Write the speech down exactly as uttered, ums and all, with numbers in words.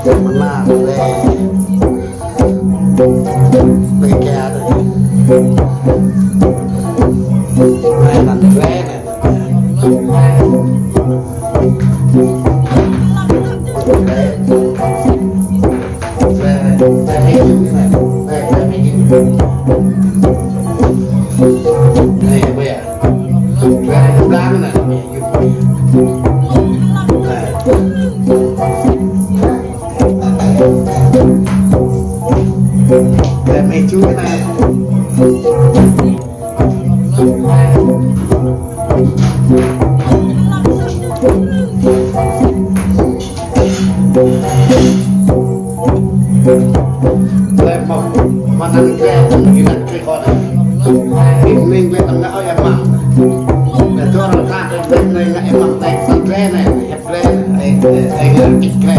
Mơna lĕ. Lĕ kơ adih. Lĕ anŭn lĕ anai. Lĕ, lĕ, lĕ, lĕ, lĕ, lĕ, lĕ, lĕ, lĕ, lĕ,